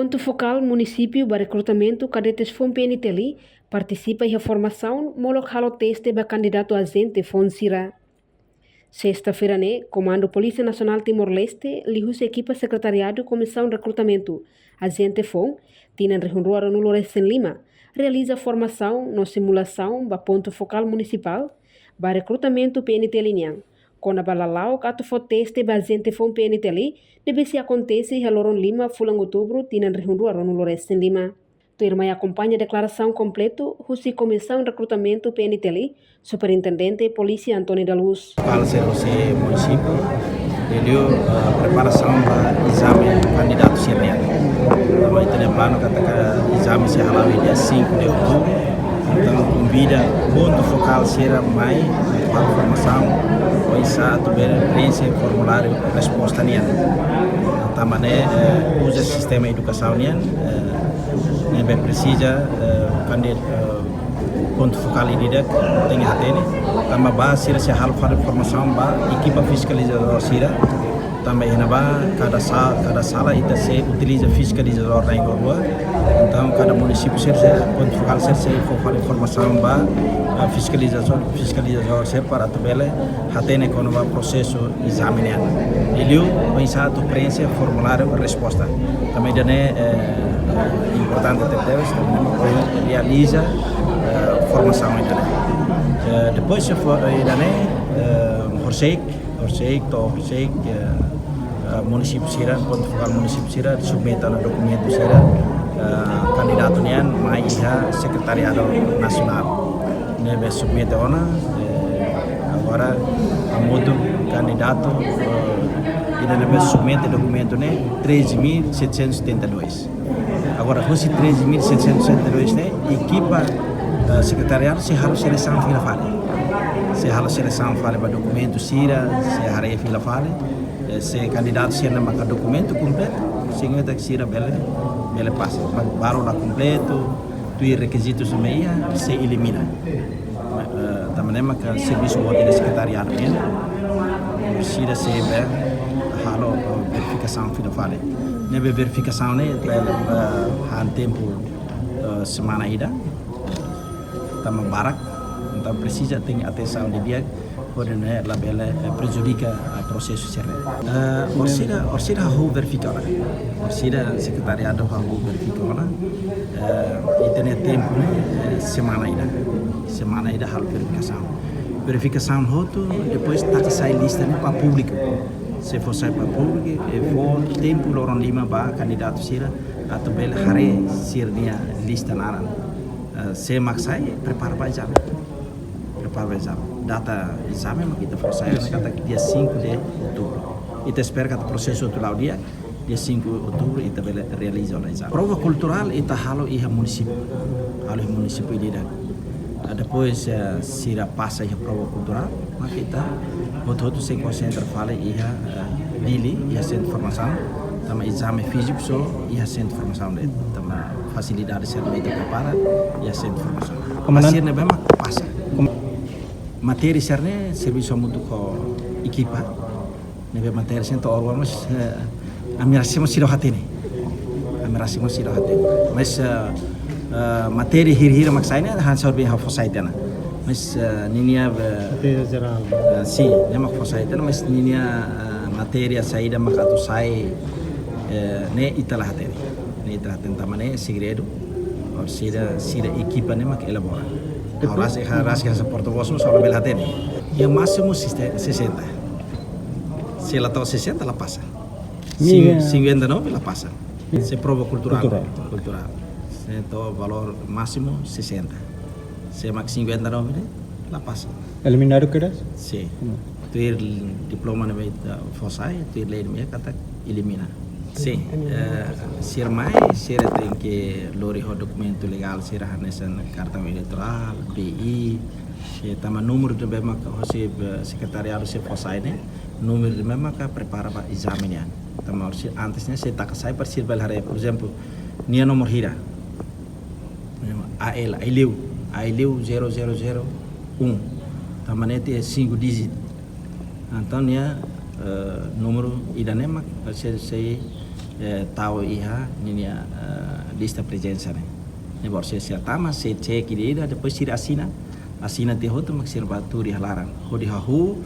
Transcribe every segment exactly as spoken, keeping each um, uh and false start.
Pontu fokál munisípiu ba rekrutamentu kadetes foun P N T L partisipa iha formasaun molok halo teste ba kandidatu ajente foun sira. Sesta-feira ne'e, Komandu Polísia Nasionál Timor-Leste, liuhusi ekipa Sekretariadu Komisaun Rekrutamentu Ajente Foun, tinan rihun rua ruanulu resin lima, realiza formasaun no simulasaun ba pontu fokál munisipál ba rekrutamentu P N T L nian, kona-ba lala'ok atu fó teste ba ajente foun P N T L, ne'ebé sei akontese iha loron lima fulan Outubru, tinan rihun rua ruanulu resin lima. Tuirmai akompaña deklarasaun kompletu husi Komisaun Rekrutamentu P N T L, Superintendente Polísia António da Luz. Fokál sira husi munisípiu, liuliu, eh, preparasaun ba ezame kandidatu sira-nian. Tanba ita-nia planu katak ezame sei hala'o iha dia cinco de outubro. Entaun, konvida pontu fokál sira mai, ba formasaun, oinsá atu bele preenxe formuláriu resposta nian. Tanba ne'e, eh, uza sistema edukasaun nian, eh, ne'ebé presiza, eh, kandid-, eh, pontu fokál ida-idak tenke hatene. Tanba ba sira sei halo fali formasaun ba ekipa fiskalizadór sira. Tanba iha ne'ebá kada sa-, kada sala ita sei utiliza fiskalizadór na'in-rua. Entaun kada munisípiu sira sei, pontu fokál sira sei fó fali formasaun ba, eh, fiskalizadór, fiskalizadór sira para atu bele hatene kona-ba prosesu ezame nian. Liuliu, oinsá atu preenxe formuláriu resposta. Tanba ida-ne'e, eh, importante tebetebes, tanba ne'e mak realiza, eh, formasaun ida-ne'e. Eh, depois se for, eh, ida-ne'e, eh, horisehik, horisehik, to'o horisehik, eh, eh, munisípiu sira, pontu fokál munisípiu sira, submete ona dokumentu sira, eh, kandidatu nian, mai iha Sekretariadu Nasionál. Ne'ebé submete ona, eh, agora, hamutuk kandidatu, eh, ida ne'ebé submete dokumentu ne'e, treze mil setecentos e setenta e dois. Agora, husi treze mil setecentos e setenta e dois ne'e, ekipa, eh, sekretariadu sei halo selesaun fila fali. Sei halo selesaun fali ba dokumentu sira, sei haree fila fali. Eh, se kandidatu sira ne'e maka dokumentu kompletu, cinquenta sira bele, bele pasa. Ba-, balu la kompletu, tuir rekizitus ne'ebé iha, sei elimina. Eh, tanba ne'e maka servisu boot ida sekretariadu nian, sira sei bele halo, eh, verifikasaun fila fali. Ne'ebé verifikasaun ne'e, eh, eh, han tempu, eh, semana ida. Tanba barak, entaun presiza tenke atensaun didi'ak, hodi nune'e labele, eh, prejudika, eh, prosesu sira-ne'e. Eh, orsida, orsida hahú verifika ona. Orsida sekretariadu hahú verifika ona. Eh, ita-nia tempu ne'e, eh, semana ida. Semana ida halo verifikasaun. Verifikasaun hotu, depois taka sai lista ne'e ba públiku. Sei fó sai ba públiku, eh, fó tempu loron lima ba kandidatu sira, atu bele haree sira-nia lista naran. Eh, sé mak sai, prepara ba ezame. Prepara ba ezame. Data ezame mak ita fó sai, ne'e katak dia cinco de outubro. Ita espera katak prosesu atu la'o di'ak, dia cinco outubro ita bele realiza ona ezame. Prova kulturál ita halo iha munisípiu. Halo iha munisípiu ida-idak. Ah, depois, eh, sira pasa iha prova kulturál, maka ita hotu-hotu sei konsentra fali iha, eh, Dili, iha sentru formasaun, tanba ezame fíziku só iha sentru formasaun de'it, tanba fasilidade sira-ne'e ita prepara iha sentru formasaun. Komandan- Ba sira ne'ebé mak pasa. Kom- Matéria sira-ne'e servisu hamutuk ho ekipa, ne'ebé matéria sira-ne'e to'o agora mós, eh, ami rasik mós seidauk hatene. Ami rasik mós seidauk hatene. Mas, eh, eh, matéria hira-hira mak sai ne'e, hanesan ohin ha'u fó sai tiha ona. Mas, eh, ninia, eh, matéria jerál. Eh, sin, ne'e mak fó sai tiha ona, mas ninia, eh, matéria saida mak atu sai, eh, ne'e ita la hatene. Ne'e ita la hatene tanba ne'e segredu. Orsida, sira ekipa ne'e mak elabora. Depois- Ha'u rasik, ha'u rasik hanesan porta-voz, mas ha'u labele hatene. Iha másimu siste-, sessenta. Se la to'o sessenta, la pasa. Sin-, Iya. Cinquenta e nove la pasa. Iya. Se prova kulturál. Kulturál. Kulturál. Se to'o valór másimu sessenta. Se mak cinquenta e nove ne'e, la pasa. Eliminadu kedas? Sin. Hmm. Tuir diploma ne'ebé ita fó sai, tuir lei ne'ebé katak elimina. Sin, eh, sira mai, sira tenke lori ho dokumentu legál sira hanesan kartaun eleitorál, B I, eh, tanba númeru ne'ebé mak hosi, eh, sekretariadu sira fó sai ne'e, númeru ne'ebé maka prepara ba ezame nian. Tanba sira antes ne'e sei taka sai para sira bele haree, por ezemplu, nia nomor hira. A L, Aileu, Aileu zero zero zero um. Tanba ne'e iha cinco dígito. Entaun nia, eh, númeru ida-ne'e mak sei, sei, eh, tau iha ninia, eh, lista prezensa ne'e. Ne'e baru sira, sira tama, sira cek ida-ida, depois sira asina. Asina tiha hotu mak sira bá tuur iha laran. Hodi hahú,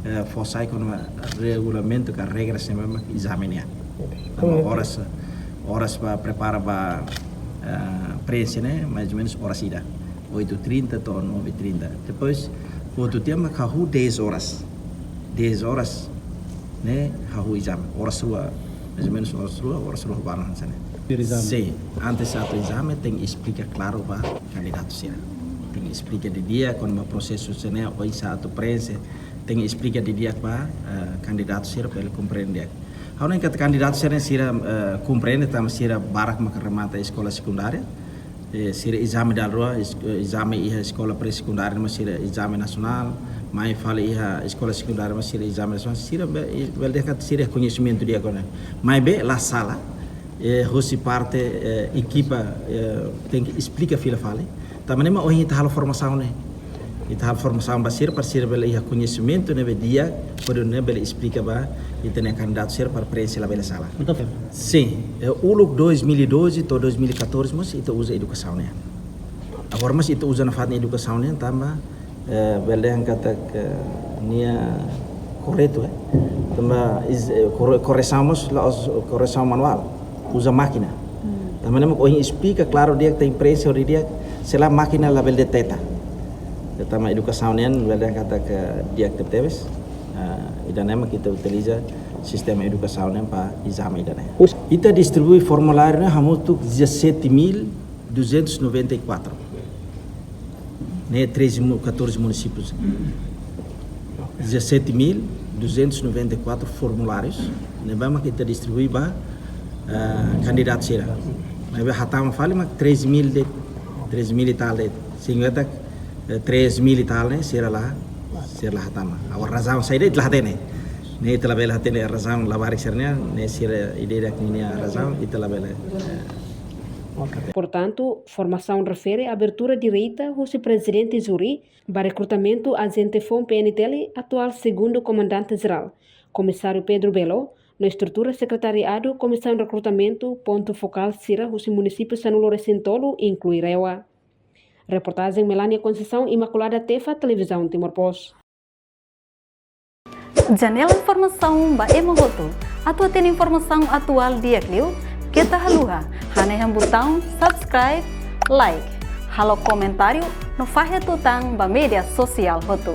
eh, fó sai kona-ba regulamentu ka regras ne'ebé mak ezame nian. Tanba oras, oras ba prepara ba, eh, prenxe ne'e, mais ou menus oras ida. Oito e trinta to'o nove e trinta. Depois, hotu tiha mak hahú dez horas. Dez horas ne'e hahú ezame. Oras rua, mais ou menus oras rua, oras rua balu hanesan ne'e. Tuir ezame. Sin, antes atu ezame tenke esplika klaru ba kandidatu sira. Tenke esplika didi'ak kona-ba prosesu sira-ne'e, oinsá atu prenxe, tenke esplika didi'ak ba, eh, kandidatu sira para ele komprende di'ak. Ha'u hanoin katak kandidatu sira-ne'e sira, eh, komprende tanba sira barak maka remata eskola sekundária. Eh, sira ezame dala rua, es-, eh, ezame iha eskola pré-sekundária, mas sira ezame nasionál, mai fali iha eskola sekundária, mas sira ezame nasionál, sira be-, i-, bele dehan katak sira koñesimentu di'ak ona. Maibé la sala, eh, husi parte, eh, ekipa, eh, tenke esplika fila fali. Tanba ne'e mak ohin ita halo formasaun ne'e. Ita halo formasaun ba sira, para sira bele iha koñesimentu ne'ebé di'ak, hodi nune'e bele esplika ba ita-nia kandidatu sira para prenxe labele sala. Entaun, Sin, eh, uluk dois mil e doze to'o dois mil e catorze mós ita uza edukasaun ne'e. Agora mós ita uza nafatin edukasaun ne'e tanba, eh, bele dehan katak, eh, nia korretu, eh. Tanba is-, eh, korre-, korresaun mós la'ós korresaun manuál. Uza mákina. Hmm. Tanba ne'e mak ohin esplika klaru di'ak, tenke prenxe di'ak, se lae mákina labele deteta. Tanba edukasaun nian bele dehan katak di'ak tebetebes. Ah, ida-ne'e mak ita utiliza sistema edukasaun nian ba ezame ida-ne'e. Ita distribui formuláriu ne'e hamutuk dezassete mil duzentos e noventa e quatro. Ne'e treze mu-, catorze munisípius. Dezassete mil duzentos e noventa e quatro formulárius ne'ebé mak ita distribui ba, eh, kandidatu sira. Maibé hatama fali mak treze mil de'it, treze mil e tal de'it. Signifika, eh, três mil e tal ne'e sira la, sira la hatama. Agora razaun saida ita la hatene. Ne'e ita labele hatene razaun labarik sira-ne'e, ne'e sira ida-idak ninia razaun, ita labele, eh, Ok. Portantu, formasaun refere abertura direta husi prezidente júri ba rekrutamentu ajente foun P N T L atuál segundu komandante jerál, Komisáriu Pedro Belo, no estrutura sekretariadu Komisaun Rekrutamentu, pontu fokál sira husi munisípiu sanulu-resin-tolu, inklui REOA. Reportajen Melania Conceição, Imaculada Tefa, Televizaun Timor Post. Janela informasaun ba ema hotu. Atu hatene informasaun atuál di'ak liu, keta haluha hanehan butaun subscribe, like, halo komentáriu no fahe tutan ba média sosiál hotu.